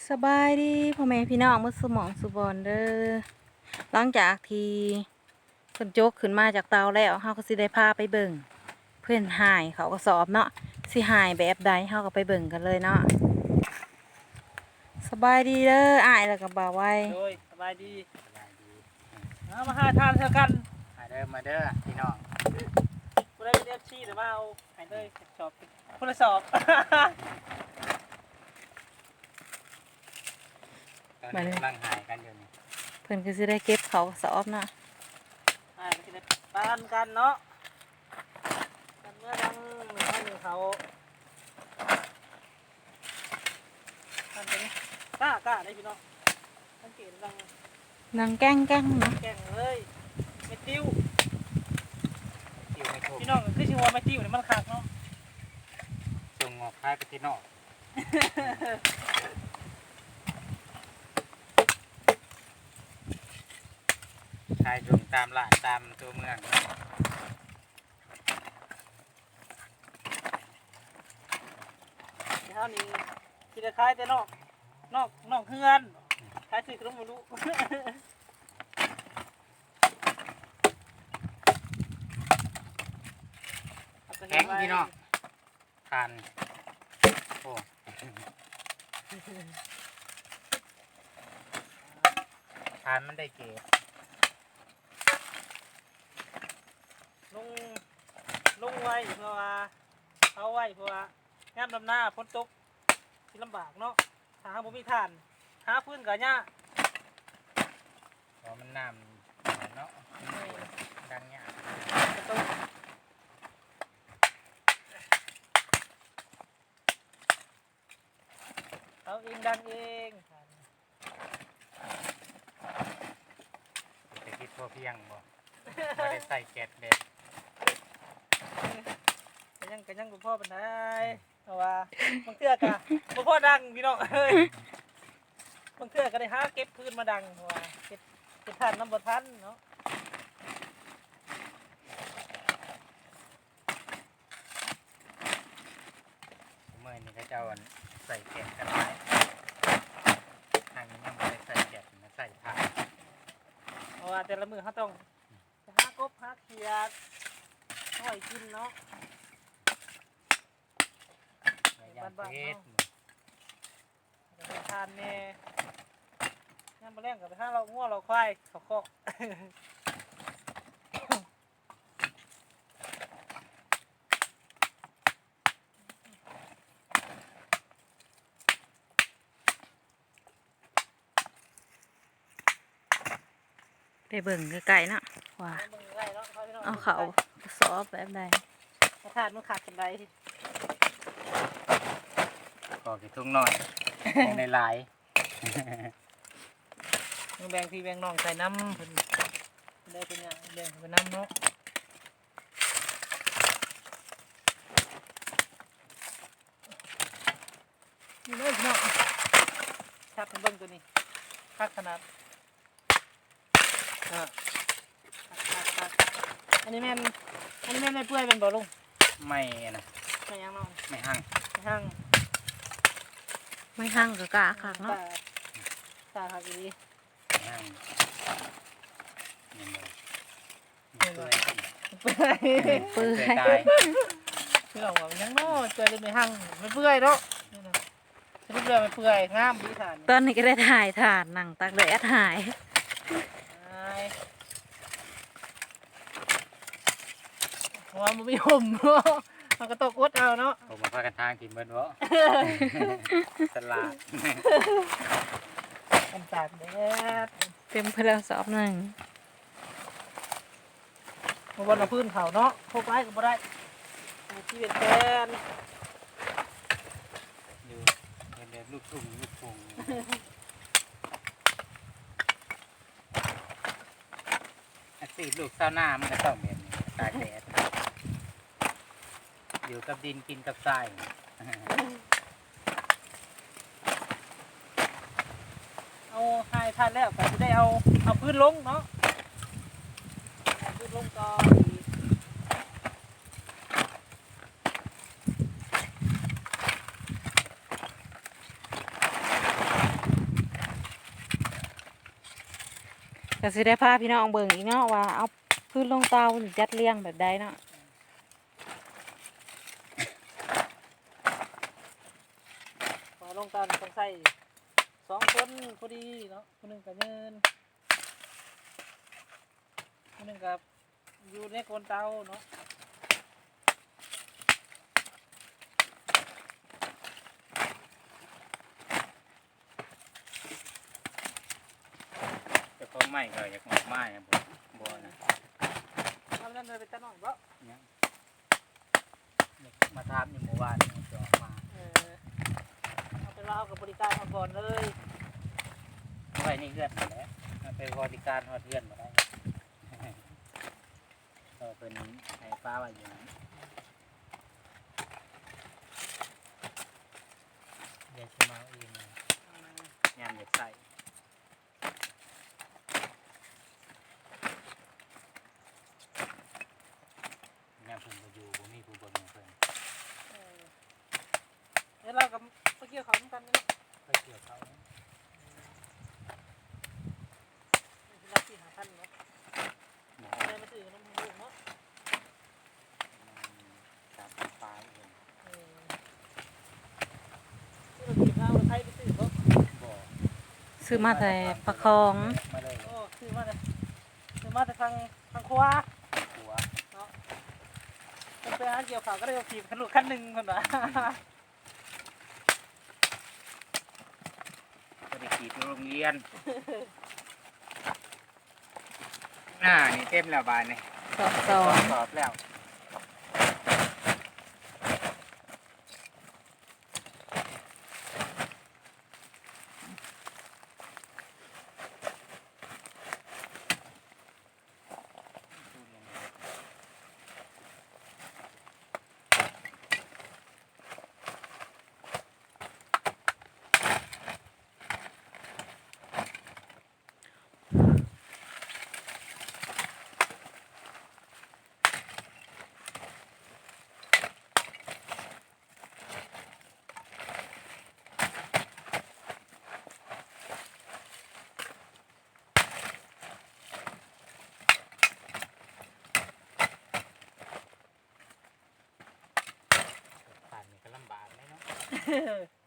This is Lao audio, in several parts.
ສະບາຍດີພໍ່ແມ່ພີ່ນ້ອງເບິດສູ່ໝ່ອງສູ່ບ່ອນເດີ. ຫຼັງຈາກທີ່ເພິ່ນຈົກຂຶ້ນມາຈາກເຕົາແລ້ວ ເຮົາກໍຊິໄດ້ພາໄປເບິ່ງເພິ່ນຫາຍເຂົ້າກະສອບເນາະ, ຊິຫາຍແບບໃດ ເຮົາກໍໄປເບິ່ງກັນເລີຍເນາະ. ສະບາຍດີເດີອ້າຍ ແລ້ວກໍບ່າວໄວ. ໂດຍ ສະບາຍດີ. ສະບາຍດີ. ເອົາ ມາຫາທານເທື່ອກັນ. ມາເດີ ມາເດີພີ່ນ້ອງ. ຜູ້ໃດເປັນເອັຟຊີ ນະ ມາເອົາໃຫ້ເລີຍ ສອບ ຄົນລະສອບ. ຕອນນີ້ກຳລັງຫາຍກັນຢູ່ນີ້. ເພິ່ນກໍຊິໄດ້ເກັບເຂົ້າກະສອບເນາະ. ຫາຍກໍຊິໄດ້ປານກັນເນາະ. ກັນເມື່ອດັງໜຶ່ງເຂົ້າ ອັນຕົວນີ້ກ້າໆ ເດ້ພີ່ນ້ອງ. ສັງເກດດັງ ດັງແກ້ງໆ ເນາະ. ແກ້ງເລີຍ ແມ່ຕິວ ຕິວແມ່ໂທ. ພີ່ນ້ອງກໍຄືຊິວ່າແມ່ຕິວນີ້ມັນຄັກເນາະ. ສົ່ງອອກຂາຍໄປທີ່ນອກ. ຂາຍສົ່ງຕາມຮ້ານຕາມຕົວເມືອງ. ເຮົານີ້ຊິໄດ້ຂາຍແຕ່ນອກ ນອກ ນອກເຮືອນ ຂາຍຊື້ຂະໜົມບໍ່ຮູ້. ແຂງພີ່ນ້ອງ. ຖ່ານ ໂອ້ ຖ່ານມັນໄດ້ເກດ. ລົງ ລົງໄວເພື່ອວ່າ ເຜົາໄວເພື່ອວ່າ ຍາມດຳນາຝົນຕົກຊິລຳບາກເນາະ. ຖ້າເຮົາບໍ່ມີຖ່ານ ຫາຟືນກໍຍາກ ເພາະວ່າມັນນ້ຳເນາະ ມັນດັງຍາກ. ເອົາເອງດັງເອງ. ເສດຖະກິດພໍພຽງບໍ່? ບໍ່ໄດ້ໃຊ້ແກັດເດ້. ກໍຍັງ ກໍຍັງບໍ່ພໍປານໃດ ເພາະວ່າບາງເທື່ອກໍບໍ່ພໍດັງພີ່ນ້ອງເອີຍ. ບາງເທື່ອກໍໄດ້ຫາເກັບຄືນມາດັງ ເພາະວ່າເກັບ ເກັບຖ່ານນຳບໍ່ທັນເນາະ. ມື້ນີ້ເຂົາເຈົ້າ ອັນ ໃສ່ແກະກັນຫຼາຍ ທາງນີ້ຍັງບໍ່ໄດ້ໃສ່ແກະ ໃສ່ຖ່ານ ເພາະວ່າແຕ່ລະມື້ເຮົາຕ້ອງໄປຫາກົບຫາຂຽດ ເອົາໄວ້ກິນເນາະ ໄວ້ຍາມເຮັດ. ເຮັດທານແດ່ ຍາມມື້ແລງກໍໄປຫາເລາະງົວເລາະຄວາຍເຂົ້າຄອກ. ໄປເບິ່ງໃກ້ໆເນາະ ວ່າ ໄປເບິ່ງໃກ້ໆເນາະ ເອົາເຂົ້າກະສອບແບບໃດ ວ່າທາດມັນຄັກປານໃດ. ກໍຂີ້ທຸງໜ້ອຍ ຍັງໄດ້ຫຼາຍ ຍັງແບ່ງພີ່ແບ່ງນ້ອງໃສ່ນຳ ເພິ່ນໄດ້ເປັນຫຍັງແບ່ງໄປນຳເນາະ. ນີ້ເດີພີ່ນ້ອງ ທັບໃຫ້ເບິ່ງໂຕນີ້ ຄັກຂະໜາດ. ເອີ ຄັກໆໆ ອັນນີ້ແມ່ນ ອັນນີ້ແມ່ນໄມ້ເປື່ອຍແມ່ນບໍ່ລຸງ? ໄມ້ອັນນະ ໄມ້ຫຍັງເນາະ? ໄມ້ຮັງ ໄມ້ຮັງ ໄມ້ຮັງກໍກ້າຄັກເນາະ ກ້າ ກ້າຄັກອີ່ຫຼີ. ເປື່ອຍ ເປື່ອຍ ເປື່ອຍ ເປື່ອຍ ຕາຍ ພີ່ນ້ອງວ່າມັນຫຍັງເນາະ ເປື່ອຍຫຼືໄມ້ຮັງ? ມັນເປື່ອຍເນາະ ສະຫຼຸບແລ້ວມັນເປື່ອຍ ງາມດີຖ່ານ. ຕອນນີ້ກໍໄດ້ຖ່າຍຖ່ານ ນັ່ງຕາກແດດຫາຍ ຫາຍ ເພາະວ່າບໍ່ມີຮົ່ມເນາະ ເຮົາກໍຕ້ອງອົດເອົາເນາະ. ໂອ້ ມາພາກັນທາງກິນເບິດບໍ່? ສະຫຼາດ ກັນຕາກແດດ ເຕັມໄປແລ້ວສອບໜຶ່ງ. ບໍ່ບ່ອນເອົາພື້ນເຂົາເນາະ ໂຄກໄລກໍບໍ່ໄດ້ ທີ່ເປັນແຜ່ນ ຢູ່ ເຮັດແບບລູກທຸ່ງລູກທຸ່ງ. ອາຊີບລູກຊາວນາມັນກໍຕ້ອງແບບນີ້ ຕາກແດດ ຢູ່ກັບດິນກິນກັບຊາຍ. ເອົາຫາຍທາດແລ້ວກໍຊິໄດ້ເອົາ ເອົາພື້ນລົງເນາະ ເອົາພື້ນລົງກ່ອນ. ກໍຊິໄດ້ພາພີ່ນ້ອງເບິ່ງອີກເນາະ ວ່າເອົາພື້ນລົງເຕົານີ້ຈັດລຽງແບບໃດເນາະ. ເອົາລົງເຕົານີ້ຕ້ອງໃຊ້ສອງຄົນພໍດີເນາະ ຜູ້ໜຶ່ງກໍຢືນ ຜູ້ໜຶ່ງກໍຢູ່ໃນກົ້ນເຕົາເນາະ. ເຈົ້າຂອງໄມ້ກໍຢາກອອກມາ ບໍ່ ບໍ່ນະ ເອົານັ້ນເລີຍ ໄປຕັດອ້ອຍບໍ່? ຍັງ ມາຖາມຢູ່ເມື່ອວານນີ້ ຈະອອກມາ. ເອີ ເອົາເປັນວ່າເຮົາກໍບໍລິການເຮົາກ່ອນເລີຍ ໄວ້ໃນເຮືອນຫັ້ນແຫຼະ ເຮົາໄປບໍລິການຮອດເຮືອນບໍ່ໄດ້ ເອີ ເພິ່ນໃຫ້ປ້າໄວ້ຢູ່ຫັ້ນ ດຽວຊິມາເອົາເອງ ອືມ ຍາມຢາກໃຊ້. ຍາມເພິ່ນບໍ່ຢູ່ ບໍ່ມີຜູ້ເບິ່ງໃຫ້ເພິ່ນ. ເອີ ແລ້ວລາວກໍໄປກ່ຽວເຂົ້ານຳກັນນີ້ເນາະ ໄປກ່ຽວເຂົ້າ ອືມ ລາວສີ່ຫ້າພັນເນາະ ບໍ່ ໄດ້ມາຊື້ຂະໜົມໃຫ້ລູກເນາະ. ປາອີກ ເອີ ຊື້ລົດຖີບເອົາ ລົດໄຖໄປຊື້ບໍ່? ບໍ່ ຊື້ມາແຕ່ປາກຄອງ ມາເລີຍ. ໂອ້ ຊື້ມາແຕ່ ຊື້ມາແຕ່ທາງ ທາງຂວາ ທາງຂວາເນາະ. ເພິ່ນໄປຫາກ່ຽວເຂົ້າກໍໄດ້ລົດຖີບຄັນລູກຄັນໜຶ່ງ ເພິ່ນວ່າ ບໍ່ໄດ້ຂີ່ໄປໂຮງຮຽນ. ອ່າ ນີ້ເຕັມແລ້ວບາດນີ້ ສອບສອງ ສອບແລ້ວ. ปั่ນນີ້ກໍລຳບາກເດ້ເນາະ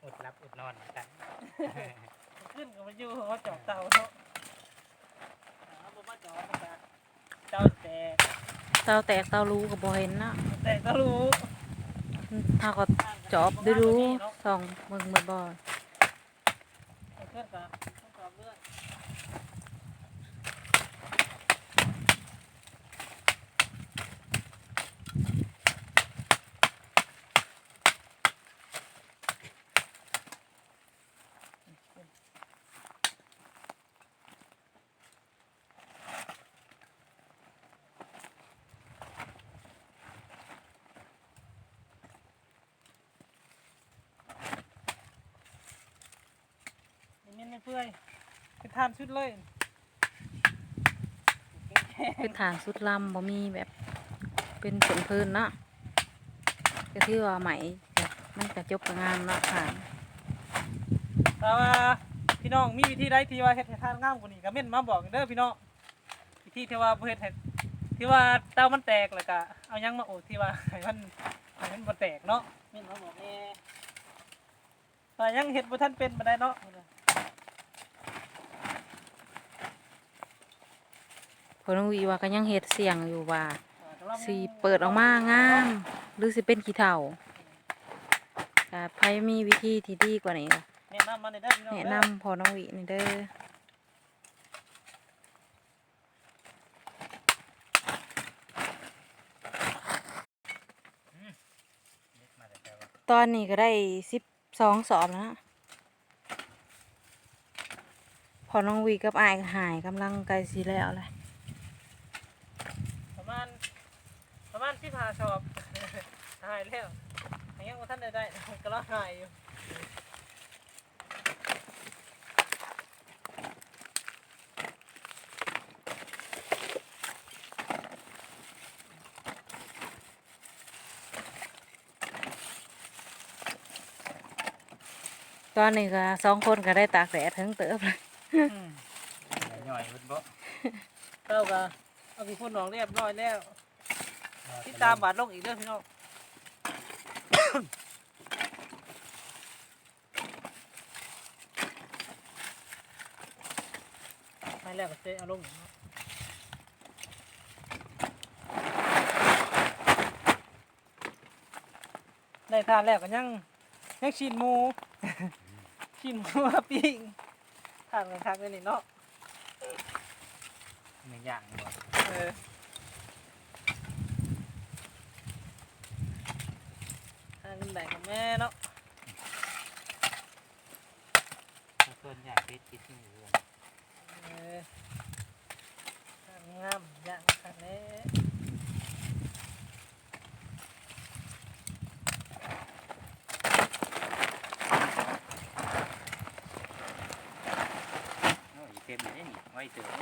ອົດຫຼັບອົດນອນນຳກັນ ຄືນກໍມາຢູ່ຫົວຈອກເຕົາເນາະ ເອົາບໍ່ມາຈອກມັນກະເຕົາແຕກ ເຕົາແຕກເຕົາຮູກໍບໍ່ເຫັນເນາະ ແຕກເຕົາຮູ ເຮົາກໍຈອບດູໆ ສ່ອງເບິ່ງບໍ່ ເພື່ອນກໍຕ້ອງຕອບເລື່ອງ. ນີ້ແມ່ນເປື່ອຍ ເປັນຖ່ານສຸດເລີຍ ເປັນຖ່ານສຸດລຳ ບໍ່ມີແບບເປັນເປັນພື້ນເນາະ ກໍຖືວ່າໃໝ່ ມັນກະຈົບກະງາມເນາະ ຖ່ານ. ຖ້າວ່າພີ່ນ້ອງມີວິທີໃດທີ່ວ່າເຮັດໃຫ້ຖ່ານງາມກວ່ານີ້ ກໍເມັ້ນມາບອກເດີພີ່ນ້ອງ. ວິທີທີ່ວ່າບໍ່ເຮັດໃຫ້ ທີ່ວ່າເຕົາມັນແຕກ ແລ້ວກະເອົາຫຍັງມາໂອກ ທີ່ວ່າໃຫ້ມັນ ໃຫ້ມັນບໍ່ແຕກເນາະ ເມັ້ນມາບອກແດ່. ວ່າຍັງເຮັດບໍ່ທັນເປັນປານໃດເນາະ ພໍ່ນ້ອງຫວີວ່າກໍຍັງເຮັດສ່ຽງຢູ່ວ່າ ອ່າ ກຳລັງ ຊິເປີດອອກມາງາມ ຫຼືຊິເປັນຂີ້ເຖົ້າ ກໍໃຜມີວິທີທີ່ດີກວ່ານີ້ກໍ ແນະນຳມາແດ່ເດີພີ່ນ້ອງ ແນະນຳພໍ່ນ້ອງຫວີນີ້ເດີ. ຕອນນີ້ກໍໄດ້ສິບສອງສອບແລ້ວນະ ພໍ່ນ້ອງຫວີກັບອ້າຍກໍຫາຍ ກຳລັງໃກ້ຊິແລ້ວແລ້ວ ປະມານ ປະມານສິບຫ້າສອບ ຫາຍແລ້ວ ຍັງບໍ່ທັນໄດ້ໄດ້ ກຳລັງຫາຍຢູ່. ຕອນນີ້ກໍສອງຄົນກໍໄດ້ຕາກແດດເຖິງເຕີບ ອືມ ຫຍ້ອຍເພິ່ນບໍ່? ເຮົາກໍເອົາຂີ້ຝຸ່ນອອກຮຽບຮ້ອຍແລ້ວ. ຕິດຕາມບາດລົງອີກເດີພີ່ນ້ອງ. ໄປແລ້ວກໍຊິເອົາລົງເນາະ. ໄດ້ຖ່ານແລ້ວກໍຍັງ ຍັງຊີ້ນໝູ ຊີ້ນໝູມາປີ້ງ ຖ່ານກໍຄັກເລີຍນີ້ເນາະ. ແມ່ນຍ່າງບໍ່? ເອີ ຫາເງິນໄດ້ກໍແມ່ເນາະ. ສ່ວນໃຫຍ່ເຮັດກິນຢູ່ເຮືອນ. ເອີ ງາມໆ ຢ່າງຄັກແຫຼະ. ໂອ້ຍ ເຕັມເດ້ນີ້ ໄວເຕີບເດ້.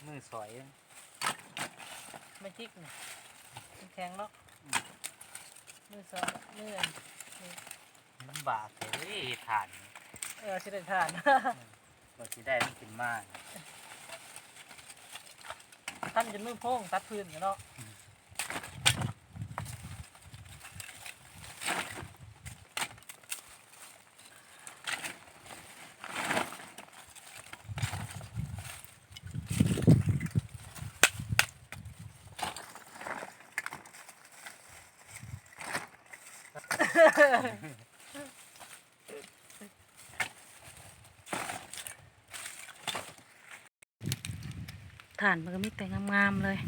ມືສອຍ ແມຈິກນີ້ ມັນແຂງເນາະ. ອືມ ມືສອຍ ມືອັນນີ້ ລຳບາກແທ້ເລີຍເຮັດຖ່ານນີ້. ເອີ ຊິໄດ້ຖ່ານ ເອີ ກວ່າຊິໄດ້ມັນຂຶ້ນມາ ຄັນຈົນມືໂພງຕັດຟືນກັນເນາະ. ອືມ ຖ່ານມັນກໍມີແຕ່ງາມໆເລີຍ.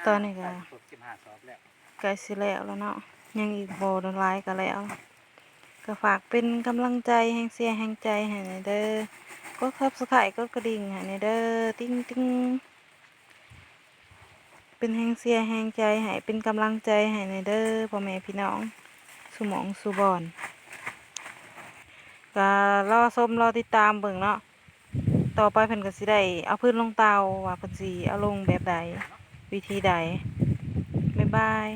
ຕອນນີ້ກໍໃກ້ຊິແລ້ວແລ້ວເນາະ ຍັງອີກບໍ່ດົນຫຼາຍກໍແລ້ວ. ກໍຝາກເປັນກຳລັງໃຈ ແຮງເຊຍແຮງໃຈໃຫ້ແດ່ເດີ ກົດ Subscribe ກົດກະດິ່ງໃຫ້ແດ່ເດີ ຕິ່ງໆ ເປັນແຮງເຊຍແຮງໃຈໃຫ້ ເປັນກຳລັງໃຈໃຫ້ແດ່ເດີ ພໍ່ແມ່ພີ່ນ້ອງ ສູ່ໝ່ອງສູ່ບ່ອນ. ກໍລໍຊົມລໍຕິດຕາມເບິ່ງເນາະ. ຕໍ່ໄປເພິ່ນກໍຊິໄດ້ເອົາຟືນລົງເຕົາ ວ່າເພິ່ນຊິເອົາລົງແບບໃດ ວິທີໃດ. ບາຍບາຍ.